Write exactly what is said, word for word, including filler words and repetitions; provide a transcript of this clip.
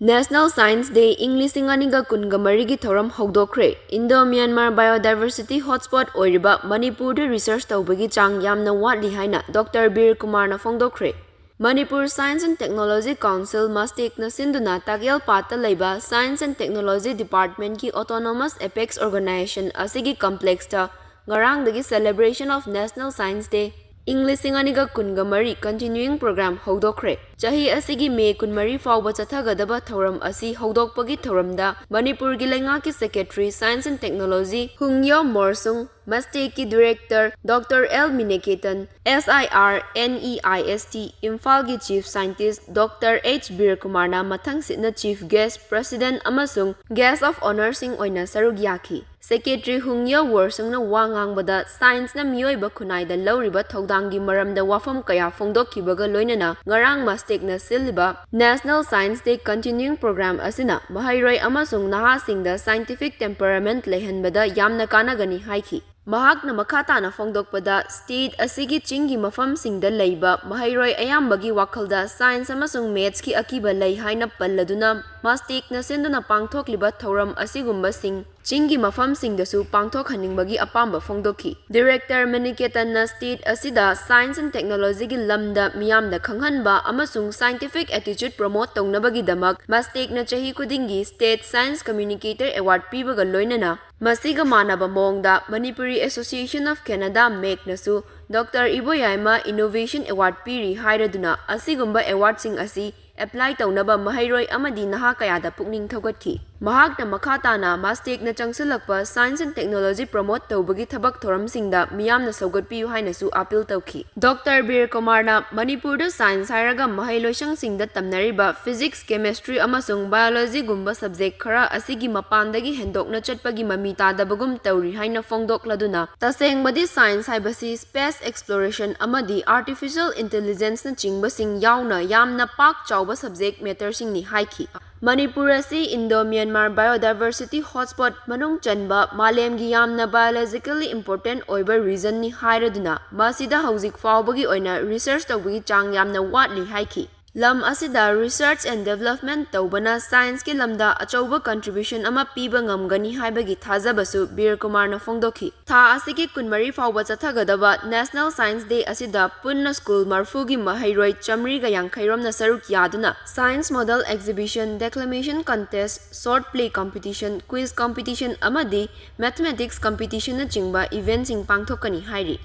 National Science Day ꯏꯪ ꯂꯤꯁꯤꯡ ꯑꯅꯤꯒ ꯀꯨꯟꯒ ꯃꯔꯤꯒꯤ ꯊꯧꯔꯝ ꯍꯧꯗꯣꯛꯈ꯭ꯔꯦ꯫ Indo-Myanmar Biodiversity Hotspot ꯑꯣꯏꯔꯤꯕ ꯃꯅꯤꯄꯨꯔꯗ research ꯇꯧꯕꯒꯤ ꯆꯥꯡ ꯌꯥꯝꯅ ꯋꯥꯠꯂꯤ ꯍꯥꯏꯅ ꯗꯣꯛꯇꯔ ꯕꯤꯔ ꯀꯨꯃꯥꯔꯅ ꯐꯣꯡꯗꯣꯛꯈ꯭ꯔꯦ꯫ Manipur Science and Technology Council, MASTECꯅ ꯁꯤꯟꯗꯨꯅ ꯇꯥꯛꯌꯦꯜ ꯄꯥꯠꯇ ꯂꯩꯕ Science and Technology Departmentꯀꯤ Autonomous Apex Organization ꯑꯁꯤꯒꯤ complexꯇ ꯉꯔꯥꯡꯗꯒꯤ Celebration of National Science Day ꯏꯪ ꯂꯤꯁꯤꯡ ꯑꯅꯤꯒ ꯀꯨꯟꯒ ꯃꯔꯤ continuing program ꯍꯧꯗꯣꯛꯈ꯭ꯔꯦ꯫ ꯆꯍꯤ ꯑꯁꯤꯒꯤ ꯃꯦ ꯀꯨꯟꯃꯔꯤ ꯐꯥꯎꯕ ꯆꯠꯊꯒꯗꯕ ꯊꯧꯔꯝ ꯑꯁꯤ ꯍꯧꯗꯣꯛꯄꯒꯤ ꯊꯧꯔꯝꯗ ꯃꯅꯤꯄꯨꯔꯒꯤ ꯂꯩꯉꯥꯛꯀꯤ Secretary Science and Technology ꯍꯨꯡꯌꯣ ꯃꯣꯔꯁꯨꯡ, MASTECꯀꯤ Director doctor L Minaketan, SIR NEIST ꯏꯝꯐꯥꯜꯒꯤ Chief Scientist doctor H Bir ꯀꯨꯃꯥꯔꯅ ꯃꯊꯪꯁꯤꯠꯅ Chief Guest, President ꯑꯃꯁꯨꯡ Guest of Honourꯁꯤꯡ ꯑꯣꯏꯅ ꯁꯔꯨꯛ ꯌꯥꯈꯤ꯫ Secretary ꯍꯨꯡꯌꯣ ꯋꯣꯔꯁꯨꯡꯅ ꯋꯥ ꯉꯥꯡꯕꯗ scienceꯅ ꯃꯤꯑꯣꯏꯕ ꯈꯨꯟꯅꯥꯏꯗ ꯂꯧꯔꯤꯕ ꯊꯧꯗꯥꯡꯒꯤ ꯃꯔꯝꯗ ꯋꯥꯐꯝ ꯀꯌꯥ ꯐꯣꯡꯗꯣꯛꯈꯤꯕꯒ ꯂꯣꯏꯅꯅ ꯉꯔꯥꯡ MASTECꯅ ꯁꯤꯜꯂꯤꯕ National Science Day continuing program ꯑꯁꯤꯅ ꯃꯍꯩꯔꯣꯏ ꯑꯃꯁꯨꯡ ꯅꯍꯥꯁꯤꯡꯗ scientific temperament ꯂꯩꯍꯟꯕꯗ ꯌꯥꯝꯅ ꯀꯥꯟꯅꯒꯅꯤ ꯍꯥꯏꯈꯤ꯫ ꯃꯍꯥꯛꯅ ꯃꯈꯥ ꯇꯥꯅ ꯐꯣꯡꯗꯣꯛꯄꯗ, state ꯑꯁꯤꯒꯤ ꯆꯤꯡꯒꯤ ꯃꯐꯝꯁꯤꯡꯗ ꯂꯩꯕ ꯃꯍꯩꯔꯣꯏ ꯑꯌꯥꯝꯕꯒꯤ ꯋꯥꯈꯜꯗ science ꯑꯃꯁꯨꯡ mathsꯀꯤ ꯑꯀꯤꯕ ꯂꯩ ꯍꯥꯏꯅ ꯄꯜꯂꯗꯨꯅ, MASTECꯅ ꯁꯤꯟꯗꯨꯅ ꯄꯥꯡꯊꯣꯛꯂꯤꯕ ꯊꯧꯔꯝ ꯑꯁꯤꯒꯨꯝꯕꯁꯤꯡ ꯆꯤꯡꯒꯤ ꯃꯐꯝꯁꯤꯡꯗꯁꯨ ꯄꯥꯡꯊꯣꯛꯍꯟꯅꯤꯡꯕꯒꯤ ꯑꯄꯥꯝꯕ ꯐꯣꯡꯗꯣꯛꯈꯤ꯫ Director ꯃꯤꯅꯤꯀꯦꯇꯟꯅ state ꯑꯁꯤꯗ science and technologyꯒꯤ ꯂꯝꯗ ꯃꯤꯌꯥꯝꯗ ꯈꯪꯍꯟꯕ ꯑꯃꯁꯨꯡ scientific attitude promote ꯇꯧꯅꯕꯒꯤꯗꯃꯛ MASTECꯅ ꯆꯍꯤ ꯈꯨꯗꯤꯡꯒꯤ State Science Communicator Award ꯄꯤꯕꯒ ꯂꯣꯏꯅꯅ, ꯃꯁꯤꯒ ꯃꯥꯟꯅꯕ ꯃꯑꯣꯡꯗ Manipuri Association of Canada, MECꯅꯁꯨ ꯗꯣꯛꯇꯔ ꯏꯕꯣꯌꯥꯏꯃ Innovation Award ꯄꯤꯔꯤ ꯍꯥꯏꯔꯗꯨꯅ ꯑꯁꯤꯒꯨꯝꯕ awardꯁꯤꯡ ꯑꯁꯤ apply ꯇꯧꯅꯕ ꯃꯍꯩꯔꯣꯏ ꯑꯃꯗꯤ ꯅꯍꯥ ꯀꯌꯥꯗ ꯄꯨꯛꯅꯤꯡ ꯊꯧꯒꯠꯈꯤ꯫ ꯃꯍꯥꯛꯅ ꯃꯈꯥ ꯇꯥꯅ MASTECꯅ ꯆꯪꯁꯤꯜꯂꯛꯄ science and technology promote ꯇꯧꯕꯒꯤ ꯊꯕꯛ ꯊꯧꯔꯝꯁꯤꯡꯗ ꯃꯤꯌꯥꯝꯅ ꯁꯧꯒꯠꯄꯤꯌꯨ ꯍꯥꯏꯅꯁꯨ appeal ꯇꯧꯈꯤ꯫ ꯗꯣꯛꯇꯔ ꯕꯤꯔ ꯀꯨꯃꯥꯔꯅ ꯃꯅꯤꯄꯨꯔꯗ science ꯍꯥꯏꯔꯒ ꯃꯍꯩꯂꯣꯏꯁꯪꯁꯤꯡꯗ ꯇꯝꯅꯔꯤꯕ physics, chemistry ꯑꯃꯁꯨꯡ biologyꯒꯨꯝꯕ subject ꯈꯔ ꯑꯁꯤꯒꯤ ꯃꯄꯥꯟꯗꯒꯤ ꯍꯦꯟꯗꯣꯛꯅ ꯆꯠꯄꯒꯤ ꯃꯃꯤ ꯇꯥꯗꯕꯒꯨꯝ ꯇꯧꯔꯤ ꯍꯥꯏꯅ ꯐꯣꯡꯗꯣꯛꯂꯗꯨꯅ, ꯇꯁꯦꯡꯕꯗꯤ science ꯍꯥꯏꯕꯁꯤ space exploration ꯑꯃꯗꯤ artificial intelligenceꯅꯆꯤꯡꯕꯁꯤꯡ ꯌꯥꯎꯅ ꯌꯥꯝꯅ ꯄꯥꯛ ꯆꯥꯎꯕ subject matterꯁꯤꯡꯅꯤ ꯍꯥꯏꯈꯤ꯫ ꯃꯅꯤꯄꯨꯔ ꯑꯁꯤ Indo-Myanmar Biodiversity Hotspot ꯃꯅꯨꯡ ꯆꯟꯕ ꯃꯥꯂꯦꯝꯒꯤ ꯌꯥꯝꯅ biologically important ꯑꯣꯏꯕ regionꯅꯤ ꯍꯥꯏꯔꯗꯨꯅ, ꯃꯁꯤꯗ ꯍꯧꯖꯤꯛ ꯐꯥꯎꯕꯒꯤ ꯑꯣꯏꯅ research ꯇꯧꯕꯒꯤ ꯆꯥꯡ ꯌꯥꯝꯅ ꯋꯥꯠꯂꯤ ꯍꯥꯏꯈꯤ꯫ ꯂꯝ ꯑꯁꯤꯗ research and development ꯇꯧꯕꯅ science ꯀꯤ ꯂꯝꯗ ꯑꯆꯧꯕ contribution ꯑꯃ ꯄꯤꯕ ꯉꯝꯒꯅꯤ ꯍꯥꯏꯕꯒꯤ ꯊꯥꯖꯕꯁꯨ ꯕꯤꯔ ꯀꯨꯃꯥꯔꯅ ꯐꯣꯡꯗꯣꯛꯈꯤ꯫ ꯊꯥ ꯑꯁꯤꯒꯤ ꯀꯨꯟꯃꯔꯤ ꯐꯥꯎꯕ ꯆꯠꯊꯒꯗꯕ National Science Day ꯑꯁꯤꯗ ꯄꯨꯟꯅ school ꯃꯔꯐꯨꯒꯤ ꯃꯍꯩꯔꯣꯏ ꯆꯥꯃꯔꯤꯒ ꯌꯥꯡꯈꯩ ꯔꯣꯝꯅ ꯁꯔꯨꯛ ꯌꯥꯗꯨꯅ science model exhibition, declamation contest, short play competition, quiz competition ꯑꯃꯗꯤ mathematics competition ꯅꯆꯤꯡꯕ event ꯁꯤꯡ ꯄꯥꯡꯊꯣꯛꯀꯅꯤ ꯍꯥꯏꯔꯤ꯫